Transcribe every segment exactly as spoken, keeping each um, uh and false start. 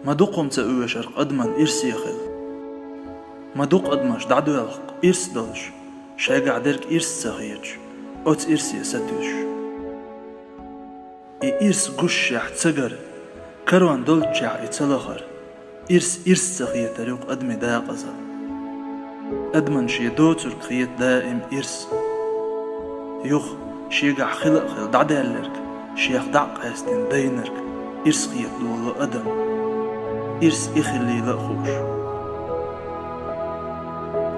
Ма дукха хӀума ца оьшург адаман ирсе хила. Ма дукха адамаш дӀадоьлху ирс долуш, шайгахь дерг ирс ца хеташ, оцу ирсе сатуьйсуш. И ирс гушшехь ца гара, карон долччехь и ца лахара, ирс ирс ца хетар ю-кх адамийн декъазалла. Адамна шен доцург хета даим ирс. Юха, шегахь хила а хилла дӀадаьлларг, шех дӀа а къаьстина дайнарг ирс хета долу адам. Ирс и хиллийла а хууш.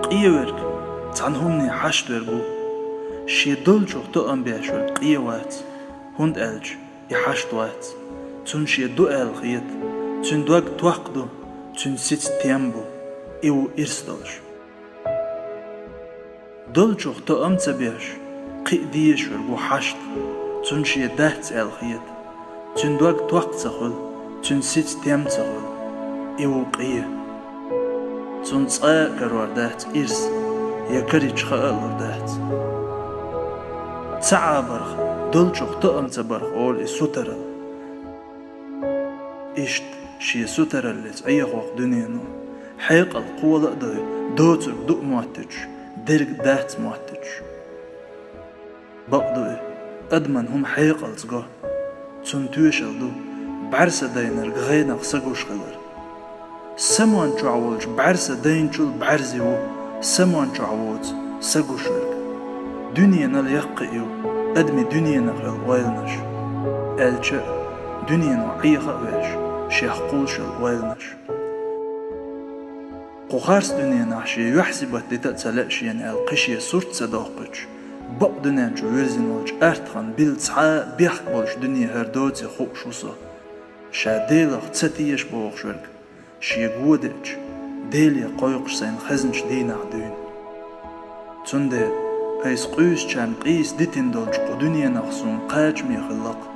Къен верг цхьана хӀумане хьашт верг ву. Шен долчух тоам беш верг къен вац, хӀунда аьлча и хьашт вац. Цунна шен ду аьлла хета, цуьнан дог токх ду, цуьнан сица тем бу, и ву ирс долуш. Долчух тоам ца беш, кхин а дезаш верг ву хьашт, цунна шен дац аьлла хета, цуьнан дог токх ца хуьлу, цуьнан сица тем ца хуьлу, и ву къен. Цунна цкъа а карор дац ирс, я карийча хаа а лур дац. Ца Ӏа барх, долчух тоам ца барх олу и сутаралла. Иштта шен сутараллица Ӏехо-кх дуьнено, хьекъал кхола а дой, доцург ду а моттуьйтуш, дерг а дац моттуьйтуш. Бакъ ду и, адамна хӀума хьекъалца го. Цунна тоьшалла ду, бӀаьрса дайнарг гӀенах са гуш хилар. Самон чохь волчу бӀаьрса дайначул бӀаьрзе ву самон чохь воцу са гуш верг. Дуьненал яккхий ю адамийн дуьненах йолу ойланаш, аьлча а, дуьнено Ӏеха а веш, шех кхуллуш йолу ойланаш. Кху харц дуьненахь шен юьхь-сибат дита а ца лаьа шена аьлла, кхин шен сурт ца доккхуьйтуш, бакъ дуьнен чу вирзина волчу артхан билла цхьа а бехк болуш дуьне хӀара доций хууш ву со. Ша Делах ца теша бохуш верг, шега вон деача, Деле кхойкхуш сайна хезначу дийнахь дуьйна. Цундела айса къуьйсучарна къийса дитина долчу кху дуьненах суна кхачаме хилла-кх.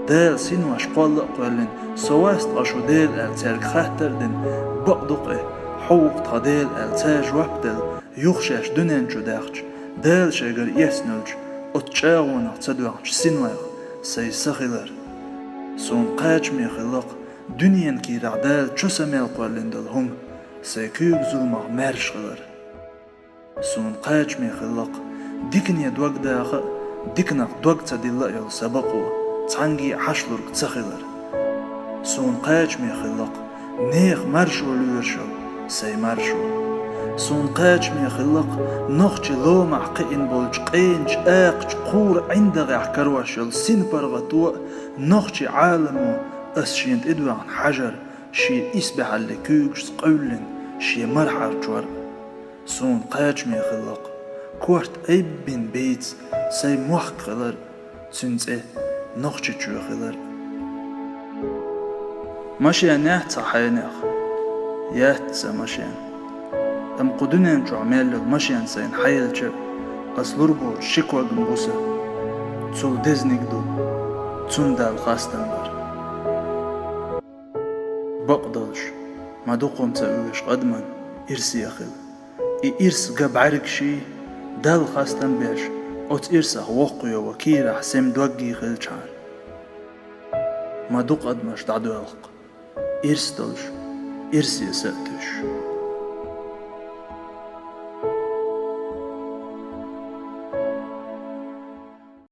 Дала синош кхолла а кхоьллина, со вац ткъа шу Дела аьлла, цаьрга хаттар а дина, бакъ ду-кх и, хьо ву-кх тхан Дела аьлла, цара жоп делла, юха шаьш дуьнен чу даьхча, Дала шайгара эцна йолчу оцу чӀагӀонах ца доьгӀначу синойх сайн са хилар. Суна кхачаме хилла-кх дуьненан кийрахь Дала чу са мел кхоьллина долу хӀума, сайн куьйга зуламах маьрша хилар. Суна кхачаме хилла-кх дикане дог даха а, диканах дог ца дилла а йолу сан бакъо, цхьаьнгге а хьашлург ца хилар. Суна кхачаме хилла-кх нехан маршо лоьруш йолу сайн маршо. Суна кхачаме хилла-кх нохчийн ломахь кхиъна болчу къеначу акхачу кхура ӀиндагӀехь карош йолу синпаргӀато а, нохчийн Ӏаламо ас шена тӀедоьгӀна хьажар, шен исбаьхьаллин куьйгашца къевллина шен мархьар чор а. Суна кхачаме хилла-кх корта айббина бийца сайн мохк хилар, цуьнан цӀе Нохчийчоь хилар. Машен яц цхьа хьенех, яц сан машен. Амма кху дуьнен чохь мел йолу машен сайна хьаелча а, ас лур боцуш ши ког-м бу сан. Цул дезаниг ду, цунна Далла хастам бар. Бакъдолуш, ма дукха хӀума ца оьшу адаман ирсе хила. И ирс ган бӀаьргаший, Далла хастам беш, оцу ирсах воккхаве ван кийрахь сема доггий хилчхьана. Ма дукха адамаш дӀадоьлху-кх ирс долуш, ирсе са а туьйсуш.